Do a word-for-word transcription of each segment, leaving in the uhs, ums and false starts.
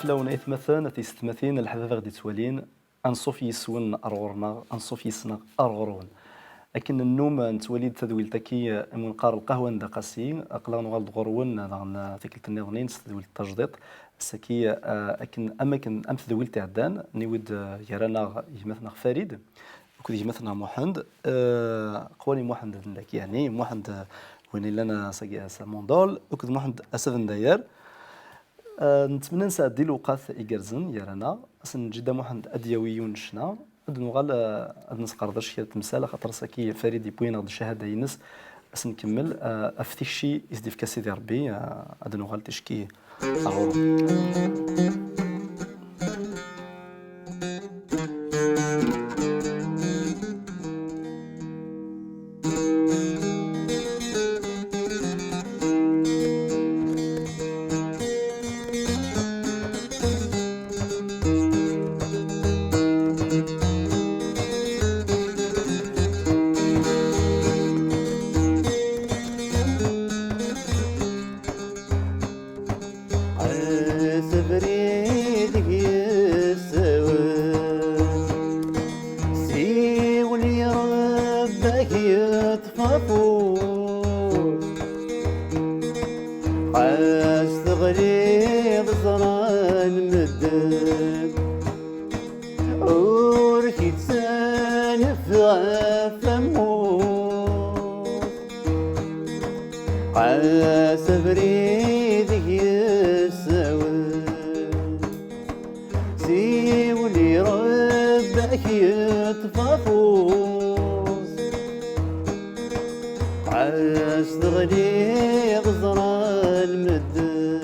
Lawen aytmaten, a tiyessetmatin, a leḥbab aɣ-d-ittwalin, anṣuf yis-wen ar ɣur-neɣ, anṣuf yis-neɣ ar ɣur-wen. Akken nennum nettwali-d tadwilt-agi, eh, imu neqqar Lqahwa n Dda Qasi, aql-aɣ nuɣal-d ɣur-wen, eh, daɣen, eh, tikkelt nniḍen s tedwilt tajdiṭ. Ass-agi, eh, akken, am akken, am tedwilt iɛeddan, niwi-d, eh, gar-aneɣ gma-tneɣ Farid, akked gma-tneɣ Muḥend, eh, qwani Muḥend d nekk, yeɛni Muḥend, eh, win illan, eh, s, s amundul, akked Muḥend Asabendayer. Eh, nettmenna nesɛeddi lewqat igerrzen gar-aneɣ. Ass n Ǧidda Muḥend ad d-yawi yiwen n ccna, ad nuɣal, eh, ad nesqerdec kra n temsal, axaṭer ass-agi Farid yewwi-aneɣ-d ccahada-ines. Ass nkemmel, eh, ɣef tikci i s-d-ifka Sidi Ṛebbi, eh, ad nuɣal ticki. Ḥbes abrid i yessawel, siwel i Ṛebbi ad k-yeṭṭef afus. Ɣas teɣliḍ ẓran medden, ur k-ittanef ɣef wamus. Ɣas abrid i k-yessawel, siwel i Ṛebbi ad k-yeṭṭef afus. Ɣas teɣliḍ ẓran medden,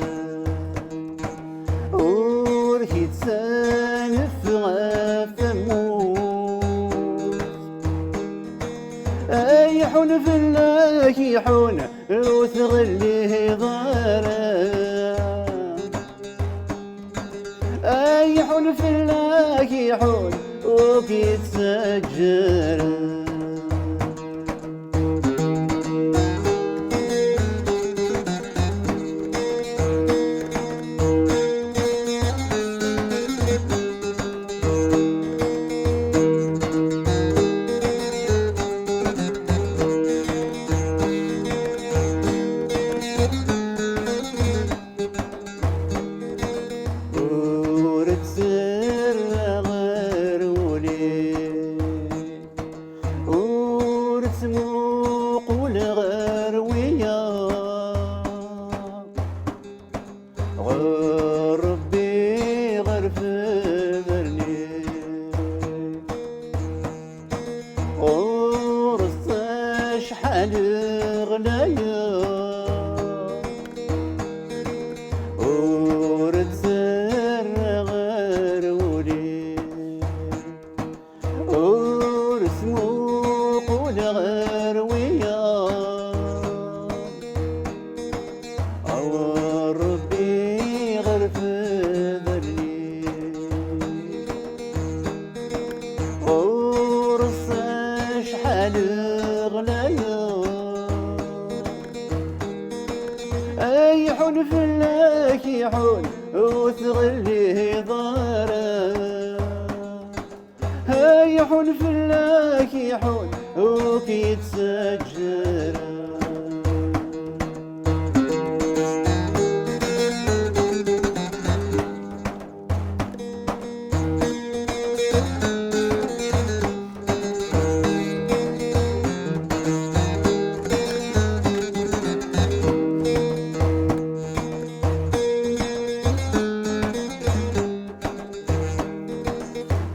ur k-ittanef ɣef wamus. Ay ḥun fell-ak iḥun, ur tɣelliḍ ara. Ay ḥun fell-ak iḥun, ur k-ittaǧǧa ara. Ur ttarraɣ ɣer wul-ik, ur ttmuqul ɣer wiyaḍ. Ɣur Ṛebbi ɣer febren-ik, ɣur-s acḥal ɣlayeɣ. Ur ttarraɣ ɣer wul-ik, ur smuquleɣ ɣer wiyaḍ. Awer Ṛebbi ɣer febren-ik, ɣur-s acḥal ɣlayeɣ. Ay ḥun fell-ak iḥun, ur tɣelliḍ ara. Ay ḥun fell-ak iḥun, ur k-yettaǧǧa ara.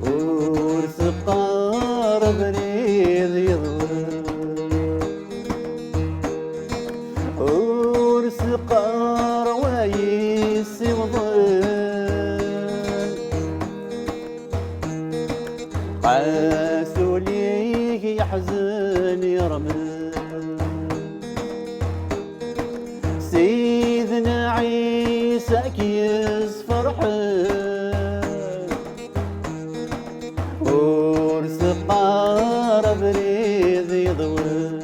Ur teqqar abrid yeḍlem, ur teqqar wa yessiwḍen. Ɣas ul-ik yeḥzen yermen, Sidna Ɛisa k-yesferḥen. Ur teqqar abrid yeḍwen,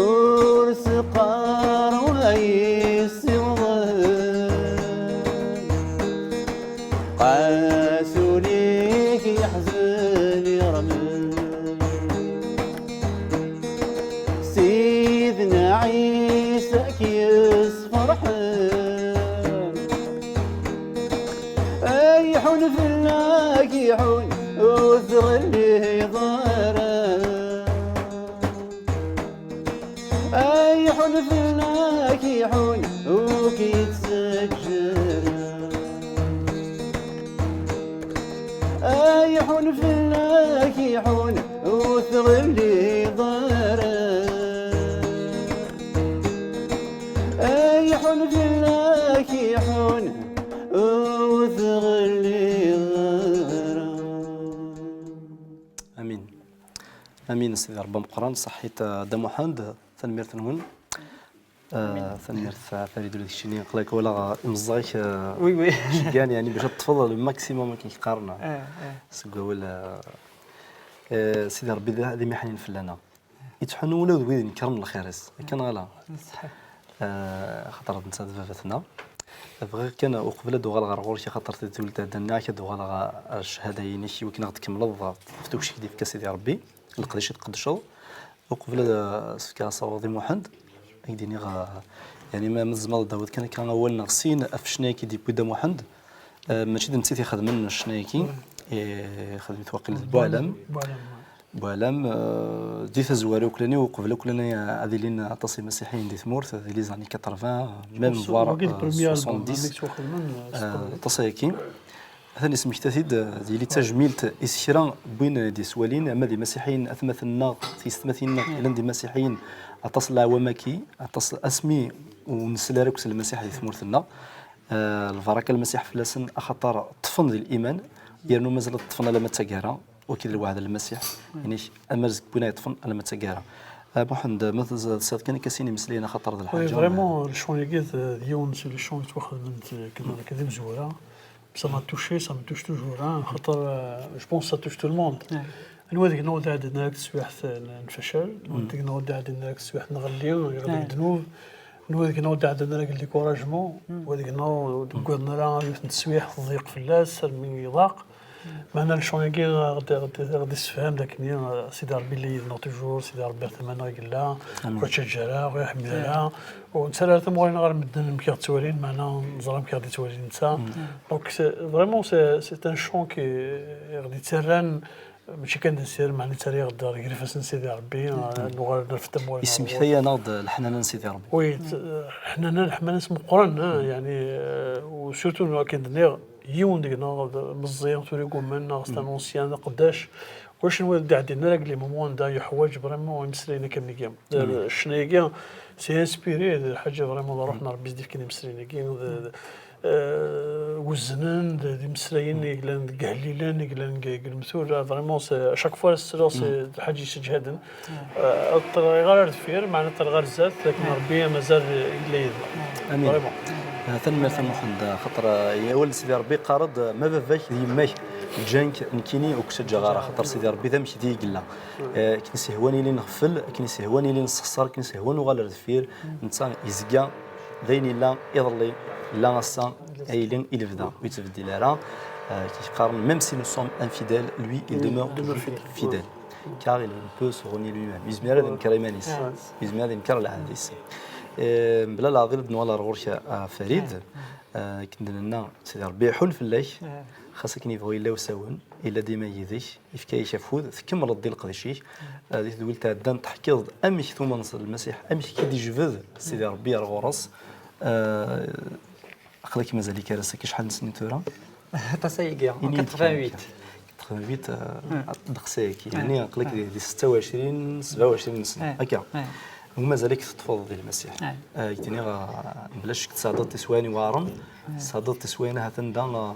ur teqqar wa yessiwḍen. Ɣas ul-ik yeḥzen irmel, Sidna Ɛisa k-yesferḥen. Ay ḥun fell-ak iḥun, ur tɣelliḍ ara. Ay ḥun fell-ak iḥun, ur k-yettseǧǧer. Ay ḥun fell-ak iḥun, ur tɣelliḍ ara. Ay ḥun fell-ak iḥun, ur tɣelliḍ ara. Amin. Amin, Sidi Ṛebbi ameqqran, ṣaḥḥit, a Dda Muḥend, tanemmirt-nwen. Ah, tanemmirt a Farid, ula d keččini, aql-ak walaɣ imeẓẓaɣ-ik, ah, Oui, oui. Ceggan, yeɛni, bac ad teṭṭfeḍ le maximum akken i k-qqaren, ah, seg wawal, ah, eh, Sidi Ṛebbi d, d imiḥnin fell-aneɣ. Yettḥunnu ula d wid inekkren lxir-is. Akken neɣ ala? Ṣṣeḥ. Ah, axaṭer d netta d baba-tneɣ. Bɣiɣ kan, uqbel ad uɣaleɣ ɣer ɣur-k, axaṭer tidet ur d-ɛeddan, nniɣ-ak ad uɣaleɣ ɣer ccahada-inek, i wakken ad ɣ-d-tkemmleḍ ɣef tukci i k-d-ifka Sidi Ṛebbi, leqdic i tqeddceḍ. Uqbel ad, eh, s-fkeɣ asawaḍ i Muḥend, ad k-d-iniɣ, eh, yeɛni ma, ma tzemreḍ ad d-tawiḍ kan akka awal neɣ sin ɣef ccna-agi i d-yewwi Dda Muḥend, eh, mačči d netta i t-ixedmen ccna-agi, eh, ixdem-it waqil d Buɛlam. Buɛlam, eh, di tazwara uklani, uqbel uklani, eh, ad ilin aṭas imasiḥiyen di tmurt, di les années quatre-vingts, même voire, eh, soixante-dix. Eh, aṭas ayagi. Atan yesmekta-t-id, eh, ad yili d tajmilt i s kra n win d-yeswalin, ama d imasiḥiyen, atmaten-nneɣ, tiyessetmatin-nneɣ, yellan d imasiḥiyen, aṭas n leɛwam-agi, aṭas asmi ur nsel ara akk s Lmasiḥ di tmurt-nneɣ. Eh, lbaraka n Lmasiḥ fell-asen, axaṭer ṭṭfen di liman, yernu mazal ad ṭṭfen alamma d taggara, wagi d lweɛd n Lmasiḥ, inek, amerzeg n win ay yeṭṭfen alamma d taggara. Eh, Muḥend, ma tez-, tesɛiḍ kan akka sin imeslayen, axaṭer d lḥaǧa. Vraiment, le chant-agi d, d yiwen n solution yettwaxedmen d, d, d imezwura. Ça m'a touché, ça me touche toujours, hein, xaṭer, euh, je pense que ça touche tout le monde. Anwa deg-neɣ ur d-ɛeddan ara deg teswiɛt n, n facal, anwa deg-neɣ ur d-ɛeddan ara deg teswiɛt n ɣelli, yeɣli deg ddnub, anwa deg-neɣ ur d-ɛeddan ara deg découragement, anwa deg-neɣ ur d-wwiḍen ara yiwet n teswiɛt tḍiq fell-as, armi iḍaq. Meɛna le chant-agi ɣ-, ɣ-, ɣ-, ɣ-d-issefham d akken, euh, Sidi Ṛebbi yella yid-neɣ toujours, Sidi Ṛebbi ar tama-nneɣ i yella, ur ttaǧǧa ara, ur iḥemmel ara. Ur nettarra ara tamuɣli-nneɣ ɣer medden amek i ɣ-ttwalin, meɛna neẓra amek i ɣ-d-ittwali netta. Donc, c'est, vraiment, c'est, c'est un chant qui, i ɣ-d-ittarran, mačči kan d asirem, meɛna yettarra-yaɣ-d ɣer yifassen n Sidi Ṛebbi, ad nuɣal ad nerfed tamuɣli-nneɣ. Yesmektay-aneɣ-d leḥnana n Sidi Ṛebbi. Oui, t-, leḥnana, leḥmana-s meqqren, hein, yeɛni, euh, u surtout, akken d-nniɣ, yiwen deg-neɣ d meẓẓi, tura igumen, neɣ c'est un ancien, d aqeddac. Ulac anwa d-iɛeddin ara deg les moments anda yeḥwaǧ vraiment imeslayen akka am wigi. Ccna-agi, c'est inspiré, d lḥaǧa vraiment d Ṛṛuḥ n Ṛebbi i s-d-ifkan imeslayen-agi, d, d, euh, wezznen, d, d imeslayen i yellan deg ihellilen, i yellan deg, deg lemtul. Là, vraiment, c'est, à chaque fois, c'est, c'est d lḥaǧa yesseǧhaden. Euh, ur ṭṭerriɣ ara ar deffir, meɛna ṭṭerriɣ ar zdat, akken Ṛebbi mazal yella yid-neɣ. Amin. Vraiment. Ah, tanemmirt a Muḥend, xaṭer, ah, awal n Sidi Ṛebbi yeqqar-d, ma baba-k d yemma-k ǧǧan-k, nekkini ur k-ttaǧǧaɣ ara, xaṭer Sidi Ṛebbi d amekdi i yella. Eh, akken i s-ihwan ili nɣeffel, akken i s-ihwan ili nessexṣer, akken i s-ihwan uɣal ar deffir, netta yezga d ayen yella iḍelli, yella ass-a, ad yili i lebda, ur yettbeddil ara. Eh, akken i qqaren, même si nous sommes infidèles, lui, il demeure toujours fidèle. Car il ne peut se renier lui-même. Yezmer ad yenker iman-is. Yezmer ad yenker lɛehd-is. Eh, mebla leɛḍil ad d-nuɣal ar ɣur-k, a Farid. Eh, akken d-nenna, Sidi Ṛebbi iḥun fell-ak. Xas akken yebɣu yella usawen, yella dima yid-k, yefka-yak afud, tkemmleḍ di leqdic-ik. Eh, di tedwilt iɛeddan teḥkiḍ-d amek tumneḍ s Lmasiḥ, amek i k-id-ijbed Sidi Ṛebbi ar ɣur-s. Eh, aql-ak mazal-ik ar ass-agi acḥal n snin tura? Aṭas ayagi, en quatre-vingt-huit. Quatre-vingt-huit, euh, ddeqs-agi. Yeɛni, aql-ak di, di setta u ɛecrin, sebɛa u ɛecrin n ssna. Akka. U mazal-ik teṭṭfeḍ di Lmasiḥ. Euh, i k-d-nniɣ, euh, bla ccek tesɛeddaḍ tiswayin iweɛren, tesɛeddaḍ tiswayin ahat anda, euh,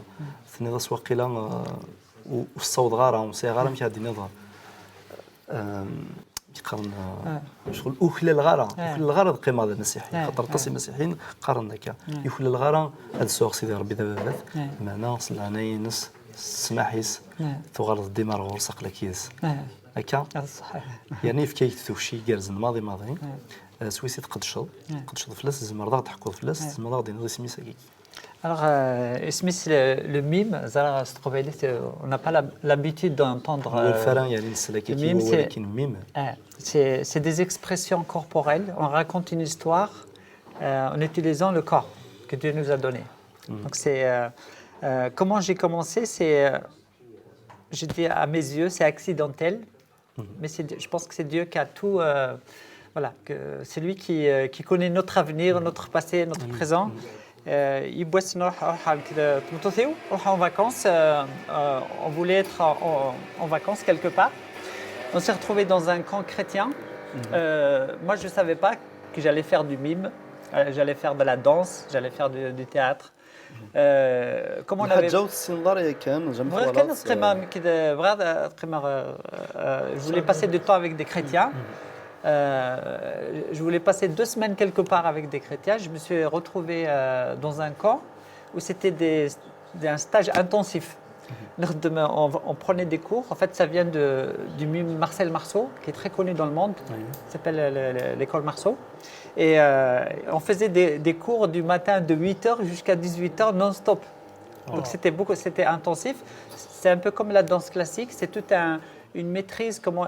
tenniḍ-as waqila, euh, ur, ur ssawḍeɣ ara, ur sɛiɣ ara amek ad d-tiniḍ, euh, yeqqaren, euh, ccɣel ur uklaleɣ ara, ur uklaleɣ ara ad qqimeɣ d amasiḥi. Xaṭer aṭas imasiḥiyen qqaren akka. Ur uklaleɣ ara ad sɛuɣ Sidi Ṛebbi d ababat, meɛna s leɛnaya-ines, s ssmaḥ-is, tuɣaleḍ dima ar ɣur-s, aql-ak yid-s. Akka? Yerna yefka-ak-d tukci igerrzen maḍi maḍi. Eh, s wis i tqeddceḍ, tqeddceḍ fell-as, tzemreḍ ad ɣ-d-teḥkuḍ fell-as, tzemreḍ ad ɣ-d-tiniḍ isem-is agi. Alors, euh, isem-is le, le mime, ẓriɣ s teqbaylit, euh, on n'a pas la- l'habitude d'entendre. Ur euh, fara yani neslak le i mime, c'est- wawal-agi n mime. euh, c'est c'est des expressions corporelles. On raconte une histoire euh, en utilisant le corps que Dieu nous a donné. Donc, c'est euh, euh, comment j'ai commencé, c'est euh, j'étais à mes yeux, c'est accidentel. Mais c'est- je pense que c'est Dieu qui a tout. Euh, voilà, que c'est lui qui, euh, qui connaît notre avenir, notre passé, notre présent. Euh, yiwwas nruḥ, ruḥ nekk d tmeṭṭut-iw, ruḥ en vacances. Euh, euh, on voulait être en, en- en vacances quelque part. On s'est retrouvé dans un camp chrétien. Euh, moi, je savais pas que j'allais faire du mime. Euh, j'allais faire de la danse, j'allais faire du, du théâtre. Euh, comme on avait Lḥaǧa ur tessineḍ ara yakan, jamais bɣiɣ kan ad qqimeɣ nekk d bɣiɣ ad qqimeɣ euh, euh, je voulais passer du temps avec des chrétiens. Euh, je voulais passer deux semaines quelque part avec des chrétiens. Je me suis retrouvé euh, dans un camp où c'était des, des- un stage intensif. Donc, de- on, on prenait des cours. En fait, ça vient de, du mime Marcel Marceau, qui est très connu dans le monde. Il s'appelle euh, le- le- l'école Marceau. Et euh, on faisait des, des cours du matin de huit heures jusqu'à dix-huit heures non-stop. Donc c'était beaucoup, c'était intensif. C'est un peu comme la danse classique, c'est toute un- une maîtrise, comment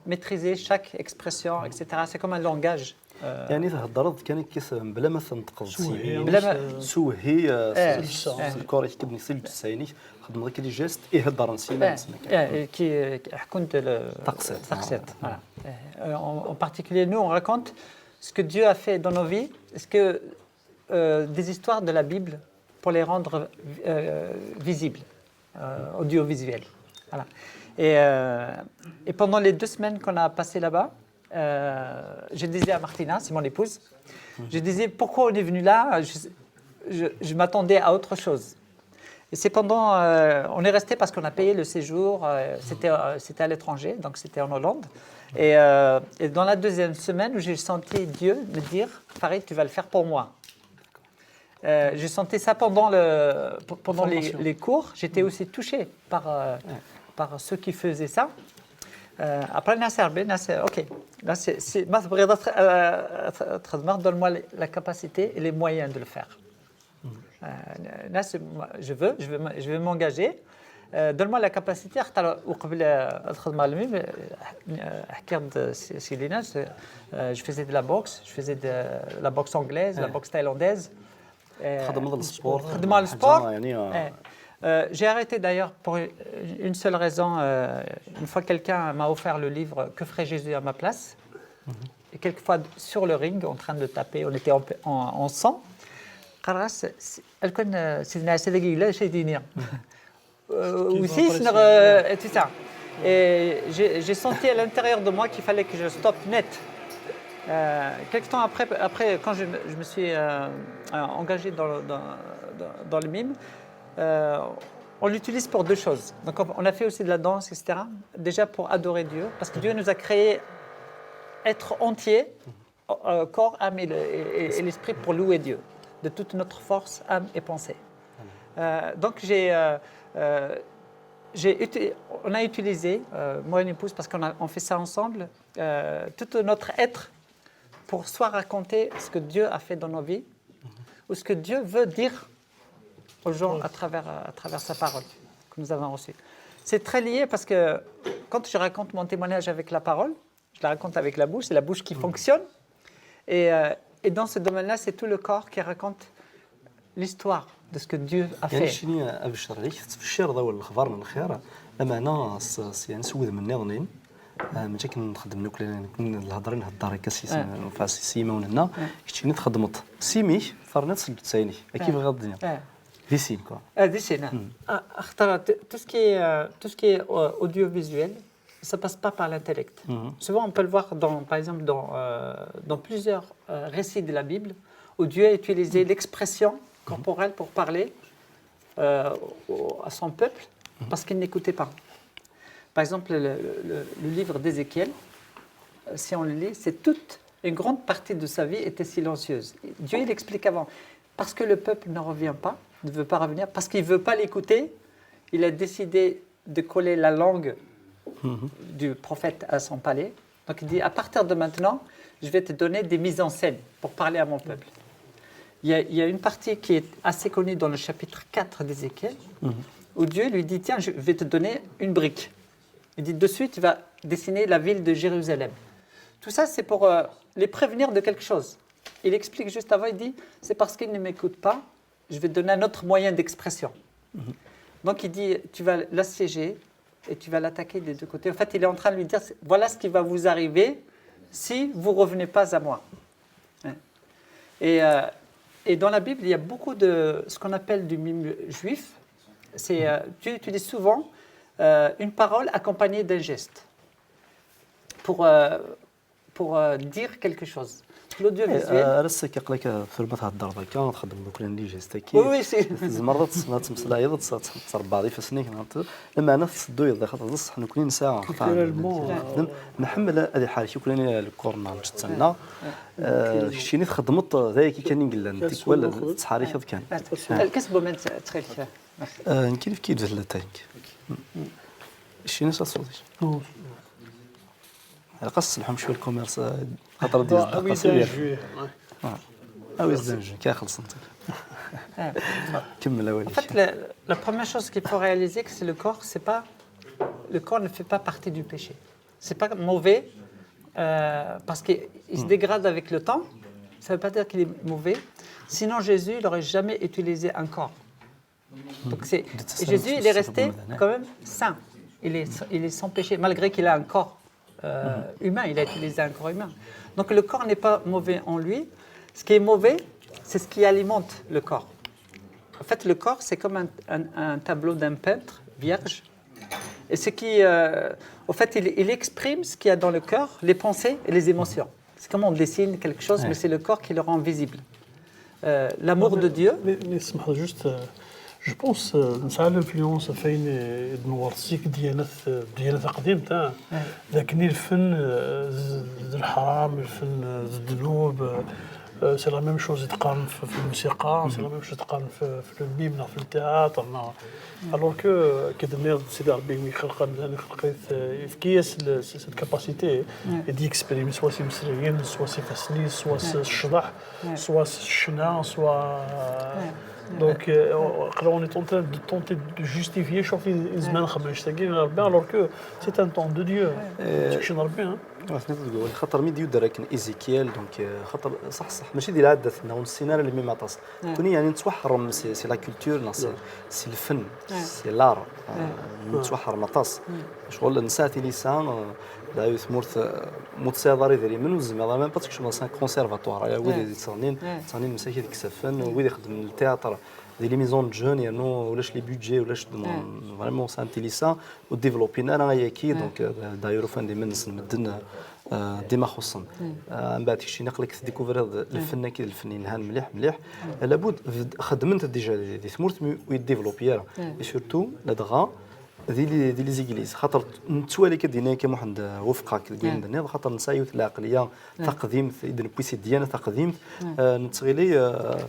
maîtriser chaque expression, et cetera. C'est comme un langage. Euh, Yani theddreḍ kan akka s- mebla ma tneṭqeḍ s Swehhi, yimi. Mebla ma- euh, Swehhi, euh, Eh, s- eh. s lkor-ik, tibni s lǧetta-inek, xedmeḍ akka des gestes, ihedder s eh, iman-nsen kan. eh, qui, euh, qui- حكون de le- Taqsiṭ. Taqsiṭ, voilà. Eh, euh, en, en particulier, nous, on raconte ce que Dieu a fait dans nos vies, ce que euh, des histoires de la Bible pour les rendre euh, visibles, euh, audiovisuelles. Voilà. Et, euh, et pendant les deux semaines qu'on a passées là-bas, euh, je disais à Martina, c'est mon épouse, je disais, pourquoi on est venu là ? Je ne m'attendais à autre chose. Et c'est pendant, euh, on est resté parce qu'on a payé le séjour, euh, c'était euh, c'était à l'étranger, donc c'était en Hollande. Et, euh, et dans la deuxième semaine, où j'ai senti Dieu me dire, Farid, tu vas le faire pour moi. Euh, j'ai senti ça pendant, le, pendant les, les cours. J'étais aussi touché par, euh, par ceux qui faisaient ça. Euh, après, Nasser, ben, Nasser, ok. Là, c'est, c'est, ma tebɣiḍ ad t- euh, ad t- ad txedmeḍ, donne-moi les- la capacité et les moyens de le faire. Euh, Nasser, moi, je veux, je veux, m- je veux m'engager. Euh, donne-moi la capacité, axaṭer uqbel euh, ad xedmeɣ le mime, euh, ḥkiɣ-d s- s Lina, je, euh, je faisais de la boxe, je faisais de la boxe anglaise, la boxe thaïlandaise. Euh, Txedmeḍ le sport. Xedmeɣ le sport. Ḥaǧa, yani, euh, Eh, euh, j'ai arrêté d'ailleurs pour une seule raison. Euh, une fois, quelqu'un m'a offert le livre Que ferait Jésus à ma place ? Et quelquefois, sur le ring, en train de taper, on était en, en, en sang. قررت لو كان سيدنا عيسى داك يقول لها شي دينيا. Euh, aussi, c'est euh, et tout ça. Et j'ai j'ai senti à l'intérieur de moi qu'il fallait que je stoppe net. Euh, quelque temps après, après quand je, me- je me suis euh, euh, engagé dans, le- dans, dans- dans le mime, euh, on l'utilise pour deux choses. Donc on, on a fait aussi de la danse, et cetera. Déjà pour adorer Dieu, parce que Dieu nous a créés être entiers, euh, corps, âme et, le- et- et- et l'esprit pour louer Dieu, de toute notre force, âme et pensée. Euh, donc j'ai, euh, euh, j'ai uti- on a utilisé, euh, moi et mon épouse, parce qu'on a- on fait ça ensemble, euh, tout notre être pour soit raconter ce que Dieu a fait dans nos vies ou ce que Dieu veut dire aux gens à travers, à travers sa parole que nous avons reçue. C'est très lié parce que quand je raconte mon témoignage avec la parole, je la raconte avec la bouche, c'est la bouche qui fonctionne. Et, euh, et dans ce domaine-là, c'est tout le corps qui raconte l'histoire de ce que Dieu a يعني fait. شنو ابشر عليك تبشر ضوء الاخبار من الخير. لما انا يعني سويد من نظنين ملي كنا نخدم نوكلير لهضره نهضر هكا سي سيما وننا كتشيني تخدمت سيميك فرنات سلبت ساينيك كيف غير الدنيا آه. دي سين كوا آه، دي سين. آه، اختار ت- tout ce qui est, euh, tout ce qui est euh, audiovisuel, ça passe pas par l'intellect. Souvent, on peut le voir dans, par exemple dans, euh, dans plusieurs euh, récits de la Bible où Dieu a utilisé l'expression corporelle pour parler euh, au- à son peuple parce qu'il n'écoutait pas. Par exemple, le, le- le livre d'Ézéchiel, euh, si on le lit, c'est toute une grande partie de sa vie était silencieuse. Dieu, il explique avant, parce que le peuple ne revient pas, ne veut pas revenir, parce qu'il ne veut pas l'écouter, il a décidé de coller la langue du prophète à son palais. Donc il dit, à partir de maintenant, je vais te donner des mises en scène pour parler à mon peuple. Il y a, il y a une partie qui est assez connue dans le chapitre quatre d'Ézéchiel, où Dieu lui dit, tiens, je vais te donner une brique. Il dit, dessus, tu vas dessiner la ville de Jérusalem. Tout ça, c'est pour euh, les prévenir de quelque chose. Il explique juste avant, il dit, c'est parce qu'ils ne m'écoutent pas, je vais te donner un autre moyen d'expression. Donc il dit, tu vas l'assiéger et tu vas l'attaquer des deux côtés. En fait, il est en train de lui dire, voilà ce qui va vous arriver si vous ne revenez pas à moi. Hein. Et, euh, et dans la Bible, il y a beaucoup de ce qu'on appelle du mime juif. C'est, euh, Dieu utilise souvent euh, une parole accompagnée d'un geste pour, euh, pour euh, dire quelque chose. L'audiovisuel. Ara s-akka aql-ak tura ma theddreḍ akka, txeddmeḍ uklan les gestes-agi. Oui, oui, c'est. Tzemreḍ ad tmeslayeḍ, ad tṛebbaḍ ifassen-ik, lameɛna tettedduyeḍ, xaṭer d ṣṣeḥ nekkni nesɛa. Nḥemmel ad iḥerrek uklan lkor-nneɣ, lǧetta-nneɣ. Keččini txeddmeḍ d ayagi kan i yellan, tikwal tettḥerrikeḍ kan. Tkesbem ttxil-k. Nekk ad fkeɣ d latay. Keččini s aṣuḍ-ik. Ilaq ad tesselḥum cwiya lkumirs, xaṭer ad yezdeɣ qasir. Awi-d un jus, kra xellṣent. Kemmel awal-ik. En fait, la, la première chose qu'il faut réaliser, c'est que le corps, c'est pas, le corps ne fait pas partie du péché. C'est pas mauvais euh, parce qu'il se dégrade avec le temps. Ça ne veut pas dire qu'il est mauvais. Sinon, Jésus, il n'aurait jamais utilisé un corps. Donc c'est, Jésus, il est resté quand même saint. Il est, il est sans péché, malgré qu'il a un corps euh, humain. Il a utilisé un corps humain. Donc le corps n'est pas mauvais en lui. Ce qui est mauvais, c'est ce qui alimente le corps. En fait, le corps, c'est comme un, un, un tableau d'un peintre vierge. Et ce qui, euh, au fait, il, il exprime ce qu'il y a dans le cœur, les pensées et les émotions. C'est comme on dessine quelque chose, mais c'est le corps qui le rend visible. Euh, l'amour de Dieu. Mais, mais اسمح juste, euh, je pense, euh, nesɛa l'influence ɣef wayen i d-nwersi deg ddiyanat, euh, ddiyanat taqdimt, hein. D akken i lfen, euh, d, d lḥaram, lfen, euh, d ddnub, euh, euh, c'est la même chose i d-qqaren f, f lmusiqa, c'est la même chose i d-qqaren f, f le mime, neɣ f le théâtre, neɣ. Alors que, euh, akken d-tenniḍ, Sidi Ṛebbi mi ixleq amdan, ixleq-it, euh, yefka-yas le, cette capacité d'exprimer, soit s imeslayen, soit s ifassen-is, soit s ccḍeḥ, soit s ccna, soit. Donc, euh, on, on est en train de tenter de justifier chaque fois, alors que c'est un don de Dieu. C'est quelque chose de Dieu, hein. Xaṭer mi d-yudder akken Ézéchiel, donc, euh, xaṭer, ṣaḥ, ṣaḥ, mačči di lɛaddat-nneɣ, ur nessin ara le mime aṭas. Nekkni, yeɛni, nettwaḥrem si, si la culture, neɣ si, si lfen, si l'art, euh, nettwaḥrem aṭas. Ccɣel nesɛa tilisa, euh, dɣa tmurt, euh, ma ur tesɛiḍ ara idrimen, ur tezmireḍ ara même pas ad tkecmeḍ s un conservatoire. Ala wid i yettɣennin, ttɣennin msakit deg isaffen, wid ixeddmen le théâtre, di les mises en scène, yernu ulac les budgets, ulac, vraiment, c'est un tilisa, ur développin ara ayaki, donc, euh, d'ailleurs, ufan-d iman-nsen medden, euh, dima xuṣṣen. Euh, mbeɛd keččini aql-ak tdikuvriḍ lfen-agi d lfen yelhan mliḥ, mliḥ. Labud, xeddmen-t déjà di, di tmurt, mi ur yeddivelopi ara. Et surtout, ladɣa, di les, di les églises. Xaṭer nettwali kan dinna akka Muḥend, euh, wufqeɣ-k deg wayen d-tenniḍ, xaṭer nesɛa yiwet n lɛeqliya taqdimt, i d-newwi si ddiyana taqdimt, euh, nettɣili, euh,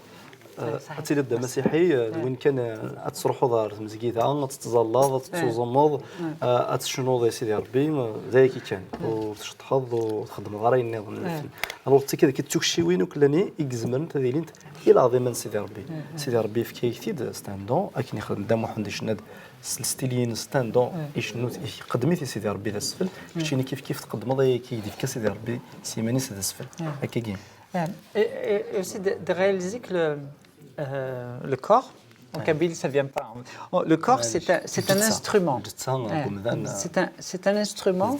euh, ad tiliḍ d amasiḥi, euh, d win kan, euh, ad tesruḥuḍ ɣer tmezgida, ad tettẓallaḍ, ad tettuẓumeḍ, euh, ad tecnuḍ i Sidi Ṛebbi, euh, d ayagi kan. Ur tceṭṭḥeḍ, ur txeddmeḍ ara ayen nniḍen. Alors, d tikki-, d tikci-win akk llan i, i izemren ad ilint i lɛaḍima n Sidi Ṛebbi. Sidi Ṛebbi yefka-yak-t-id, c'est un don, akken ixdem Dda Muḥend icenna-d s lstil-ines, c'est un don, icennu-t, iqeddem-it i Sidi Ṛebbi d asfel, keččini kif kif tqeddmeḍ ayagi i d-ifka Sidi Ṛebbi s yiman-is d asfel. Akkagi. Euh, et, et aussi de, de réaliser que le, euh, le corps, en kabyle, ça vient pas. Oh, le corps, c'est un, c'est un instrument. C'est un, c'est un instrument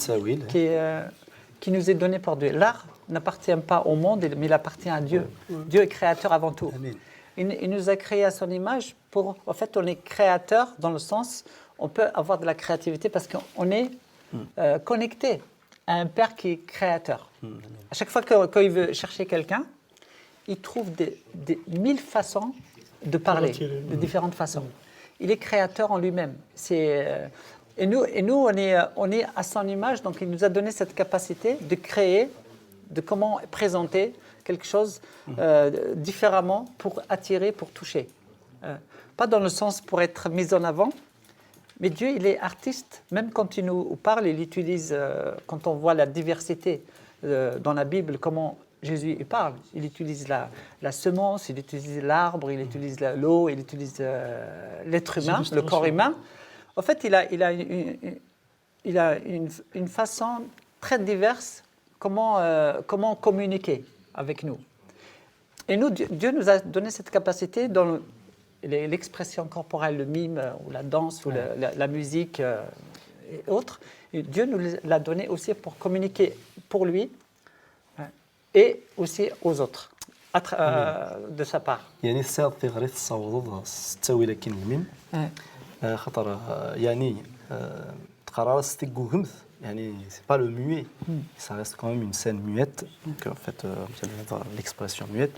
qui, euh, qui nous est donné par Dieu. L'art n'appartient pas au monde, mais il appartient à Dieu. Dieu est créateur avant tout. Il, il nous a créés à son image pour, en fait, on est créateur dans le sens, on peut avoir de la créativité parce qu'on est euh, connecté à un père qui est créateur. À chaque fois que, quand il veut chercher quelqu'un, il trouve des, des mille façons de parler, de différentes façons. Il est créateur en lui-même. C'est, euh, et nous, et nous on, est, euh, on est à son image, donc il nous a donné cette capacité de créer, de comment présenter quelque chose euh, différemment pour attirer, pour toucher. Euh, pas dans le sens pour être mis en avant, mais Dieu, il est artiste. Même quand il nous parle, il utilise, euh, quand on voit la diversité euh, dans la Bible, comment Jésus, il parle. Il utilise la, la semence, il utilise l'arbre, il utilise la- l'eau, il utilise euh, l'être humain, le corps humain. En fait, il a, il a une, une- il a une, une façon très diverse comment, euh, comment communiquer avec nous. Et nous, Dieu, Dieu nous a donné cette capacité dans le- les- l'expression corporelle, le mime, euh, ou la danse, ou la, la- la musique euh, et autres. Et Dieu nous l'a donné aussi pour communiquer pour lui hein, et aussi aux autres, à tra- euh, de sa part. يعني tesɛiḍ tiɣri tessawḍeḍ s ttawil akin lmim. Ouais. Ah, xaṭer ah, يعني ah, teqqar ara s teggugemt يعني c'est pas le muet, ça reste quand même une scène muette, donc en fait euh, مثل هذا l'expression muette,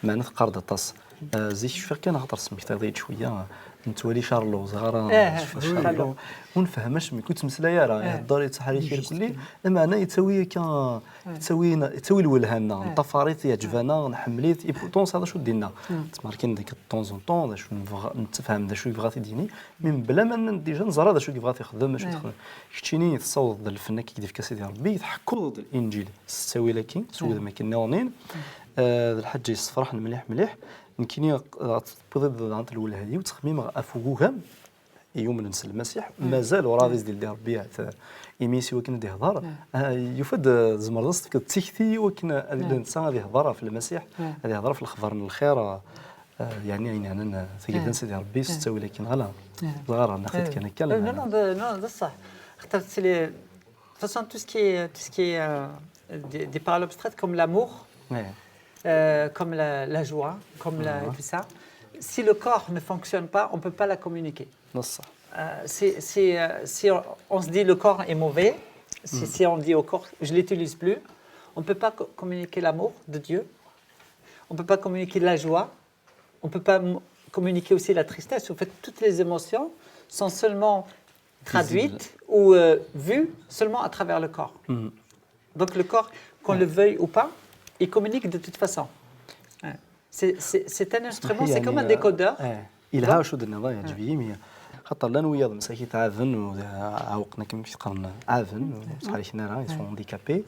meɛna teqqar-d aṭas. Ah, zik cfiɣ kan xaṭer semmektayeḍ-iyi-d cwiya, nettwali Charlot, ẓer ara Eh, cfiɣ oui, Charlot, Charlot. ur nfehhem acemma, ur yettmeslay ara, Eh. Ihedder yettḥerrik irkelli, lameɛna yettawi akka, yettawi yettawi lwelha-nneɣ, neṭṭafar-it, yeɛǧeb-aneɣ, nḥemmel-it, et pourtant ça d acu d-yenna. Tmerkin deg de temps en temps, d acu nebɣa, nettefhem d acu yebɣa ad t-id-yini, mais mebla ma n- déjà neẓra d acu yebɣa ad t-ixdem, acu Ouais. texdem. Keččini tessawḍeḍ-d lfen akka i k-d-ifka Sidi Rebbi, tḥekkuḍ-d Linǧil s ttawil-agi, s wudem akken nniḍen-in, ah, d lḥaǧa yessefraḥen mliḥ mliḥ. Nekkini tewwiḍ-d daɣen lwelha-iw, ttxemmimeɣ ɣef ugugam i yumnen s Lmasiḥ, mazal ur ɛad izdil di Rebbi, ah, imi-s i wakken ad ihder, ah, yufa-d, ah, tzemreḍ ad s-tefkeḍ tikti i wakken ad netta ad ihder ɣef Lmasiḥ, ad ihder ɣef lexbar n lxir, ah, ah, yeɛni ayen yeɛnan, ah, tagelda n Sidi Rebbi s ttawil akken ɣala. Ẓer ara, naqit kan akka. Euh, non, non, de- non, de ça. C'est les- De toute façon, tout ce qui est, tout ce qui est euh, des, des paroles abstraites comme l'amour, Ouais. euh, comme la, la joie, comme la- tout ça, si le corps ne fonctionne pas, on ne peut pas la communiquer. بصح. Euh, si, si, euh, si on, on se dit le corps est mauvais, si, si on dit au corps je ne l'utilise plus, on ne peut pas co- communiquer l'amour de Dieu, on ne peut pas communiquer la joie, on ne peut pas m- communiquer aussi la tristesse. En fait, toutes les émotions sont seulement traduites ou euh, vues seulement à travers le corps. Donc le corps, qu'on le veuille ou pas, il communique de toute façon. Ouais. C'est c'est- c'est un instrument, c'est comme un décodeur. إيه. يلها شو دنا ضايع جبيمية. خاطر لا نويض مساكي تعاون وعاوقنا كما كيقرن عاون وصحاري كنارا يسون هانديكابي.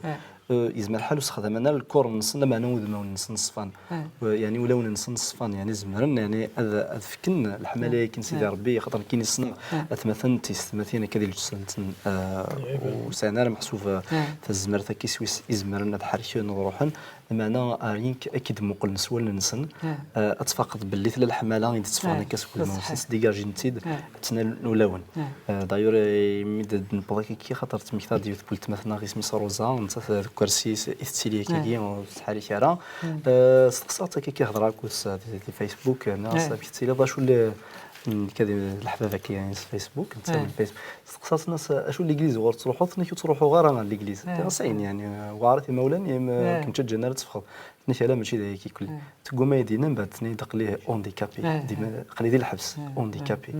يزمر حالو سخدم انا الكور نص لما انا وذمون نص نصفان. يعني ولو نص نصفان يعني زمرن يعني اذ اذفكن الحمليه كن سيدي ربي خاطر كي نسنا اثمثن تيستمثين كذي الجسنتن وسانا محسوب. فالزمرت كي سويس يزمرن هاد حركه نروحن. Lameɛna, ah, rien que akken d-muqlen s wallen-nsen, ah, ad tfaqeḍ belli tella leḥmala i d-tetteffɣen akka seg wudmawen-nsen, sdégagent-id, ttnalen ulawen. Ah, d'ailleurs, eh, mi d-, d-newweḍ akka, xaṭer temmekta-d yiwet n weltma-tneɣ, isem-is Rosa, nettat deg ukersi-s i tettili akka, ur tettḥerrik ara. Ah, steqsaɣ-tt akka, akka hedreɣ akked-s, ah, di, di Facebook, ah, nniɣ-as, amek tettiliḍ, acu le-, nekk d leḥbab akka, yani, s Facebook, netta s Facebook. Steqsaɣ-tt, nniɣ-as, acu n legliz ɣur tettruḥuḍ? Tenna-k ur ttruḥuɣ ara ɣer legliz. Tenna-as ayen, yani, weɛrit imawlan-im, ur ken-ttaǧǧan ara ad teffɣeḍ. Tenna-k ala, mačči d ayagi kulli. Tegguma ad d-tini, mbeɛd tenna-yi-d aql-i handicapé. Dima aql-i di lḥebs, handicapé.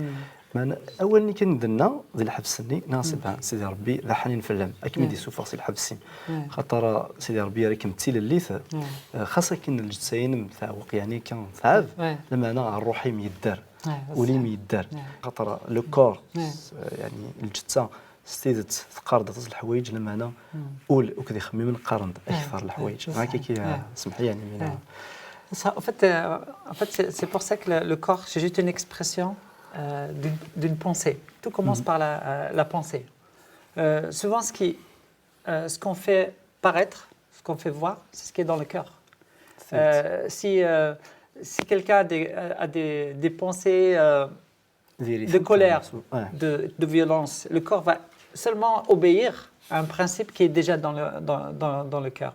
Meɛna awal-nni kan d-nenna di lḥebs-nni, nniɣ-as, ben, Sidi Rebbi d aḥnin fell-am, ad kem-id-issufeɣ si lḥebs-im. Xaṭer Sidi Rebbi yerra-kem d tilellit, eh, xas akken lǧetta-inem teɛweq, yani kan tɛab, lameɛna ṛṛuḥ-im yedder, ul-im yedder. Xaṭer le corps, eh, yani lǧetta, s tidet teqqar-d aṭas n leḥwayeǧ, lameɛna ul akked ixemmimen qqaren-d akteṛ n leḥwayeǧ. Haka ki, semḥ-iyi, yani, mina. Ça, en fait, euh, en fait c'est c'est pour ça que le, le corps, c'est juste une expression euh, d'une d'une pensée. Tout commence par la, euh, la pensée. Euh, souvent, ce qui, euh, ce qu'on fait paraître, ce qu'on fait voir, c'est ce qui est dans le cœur. Euh, si euh, si quelqu'un a des, a des, des pensées euh, de colère, de, de violence, le corps va seulement obéir à un principe qui est déjà dans le, dans, dans, dans le cœur.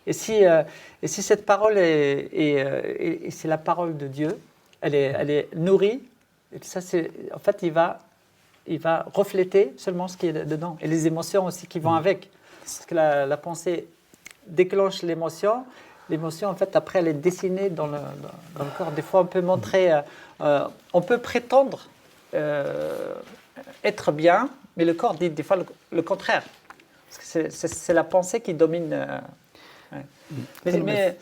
Et si, euh, et si cette parole est, est, euh, est- et c'est la parole de Dieu, elle est, elle est nourrie, et ça c'est, en fait, il va, il va refléter seulement ce qui est dedans, et les émotions aussi qui vont avec. Parce que la, la pensée déclenche l'émotion, l'émotion, en fait, après, elle est dessinée dans le, dans, dans le corps. Des fois, on peut montrer, euh, euh, on peut prétendre euh, être bien, mais le corps dit des fois le, le contraire. Parce que c'est- c'est c'est la pensée qui domine. Euh, ouais. Mais, mais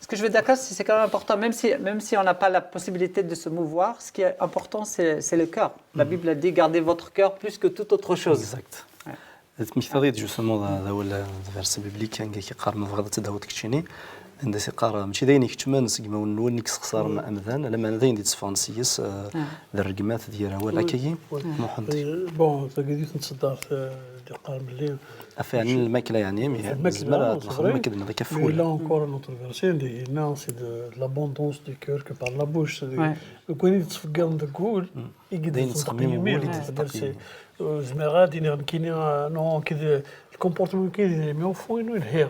ce que je veux dire, c'est c'est quand même important, même si, même si on n'a pas la possibilité de se mouvoir, ce qui est important, c'est c'est le cœur. La Bible dit, gardez votre cœur plus que toute autre chose. Exact. Ouais. Tmektaḍ-iyi-d justement d awal d verset biblique anga k-iqqar ma tebɣiḍ ad tedɛuḍ keččini, anda s-iqqar mačči d ayen ikeččmen seg imawen n win i yessexṣaren amdan, lameɛna d ayen d-itteffɣen seg-s, eh, d rregmat d yir awal akkagi. Muḥend. Euh, bon, tagi di tentseddart, euh, d-iqqar belli Ɣef yeɛni lmakla yeɛni, mi Lmakla, nezmer ad c'est nexdem vrai. Akka d-nɣi Mais kaful. Là encore, un autre verset, c'est de, de l'abondance du cœur que parle la bouche. C'est de, Ouais. Donc, win i d-yettfeggiḍen deg wul, i D ayen yettxemmim wul i d-yettqeqqim. Zemreɣ ad d-iniɣ nekkini, ah, non, kid, le comportement nekkini d idrimen, au fond, inu lhiɣ.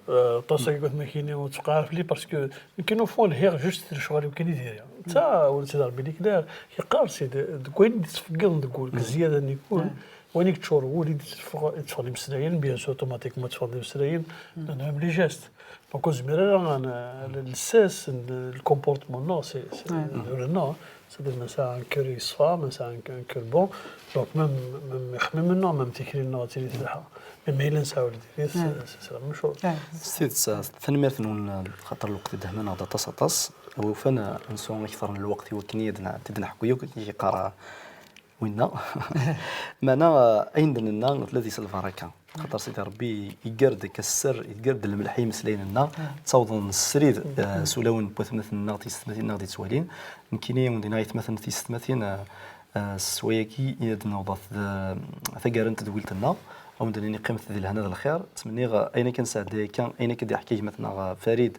Euh, Aṭas agi gutma kini ur ttqeɛɛer fell-i, parce que nekkini, au fond, lhiɣ juste lecɣal nekkini diri. Ta, ur tt-d Rebbi d-iklal. Yeqqar, c'est de, deg wayen i d-yettfeggiḍen deg wul, deg zzyada n wul, wayen i yeččur wul i d-yetteffeɣ, yetteffeɣ d imeslayen, bien sûr, automatiquement, yetteffeɣ d imeslayen, même les gestes. Donc, ur zmireɣ ara, euh, le, le sens, le, le comportement, non, c'est, c'est, Ouais. Non, c'est-à-dire, ma sɛa un cœur yeṣfa, ma sɛa un, un cœur bon, donc même, même ixemmimen-nneɣ, même tikli-nneɣ ad tili telha. Mais ma yella nesɛa ul diri-s, Ouais. c'est, c'est la même chose. Ouais. S tidet, eh, tanemmirt-nwen, eh, xaṭer lweqt i d-tehmam-aɣ-d aṭas aṭas. Awufan, eh, ad nesɛu akteṛ n lweqt i wakken ad n-, ad d-neḥku yakk akken i yeqqar, eh, winna. Meɛna, eh, ayen d-nenna tella deg-s lbaraka. Xaṭer Sidi Ṛebbi iggar-d akka sser, iggar-d lemleḥ i yimeslayen-nneɣ, ttawḍen srid, eh, s ulawen n watmaten-nneɣ, tiyessetmatin-nneɣ d-ittwalin. Nekkini, ad wen-d-iniɣ aytmaten, tiyessetmatin, eh, eh, s wayagi i ad d-newḍet d taggara n tedwilt-nneɣ, ad wen-d-nini qqimet di lehna d lxir. Ttmenniɣ, eh, ayen akka nesɛedday akka, ayen akka d-iḥka gma-tneɣ, eh, Farid,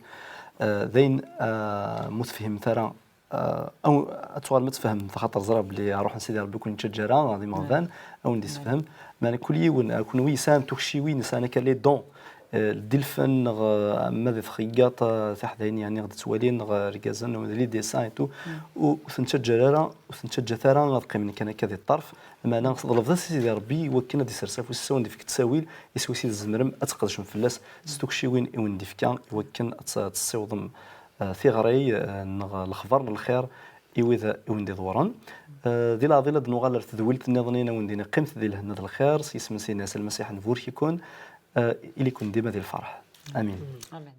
eh, d ayen, eh, ma ur tefhimet ara, eh, aw-, ad tuɣalem ad tfehmem, xaṭer ẓriɣ belli ṛṛuḥ n Sidi Ṛebbi ur ken-yettaǧǧa ara, d imeɣban, ad wen-d-isefhem. Meɛna kul yiwen, eh, kunwi yesɛan tukciwin, yesɛan akka les dons, eh, di lfen, neɣ, eh, ama di txeyyaṭ, eh, tiḥdayin, yeɛni, ɣ-d-ttwalin, neɣ, eh, irgazen, neɣ di les dessins et tout, ur, ur ten-ttaǧǧa ara, ur ten-ttaǧǧat ara ad qqimen kan akka di ṭṭerf. Meɛna, teḍlebed-as i Sidi Ṛebbi i wakken ad d-isers afus-is, ad wen-d-ifk ttawil, iswi-s i tzemrem ad tqedcem fell-as s tukciwin i wen-d-ifka, i wakken ad tt-, ad tessiwḍem, eh, tiɣri, eh, neɣ lexbar n lxir i wid i wen-d-iḍewren. Eh, di leɛḍil ad nuɣal ar tedwilt nniḍen, ad wen-d-iniɣ qqimet di lehna d lxir, s yisem n Sidna Ɛisa Lmasiḥ nburek-iken, eh, ili-ken dima di lferḥ. Amin. Amin.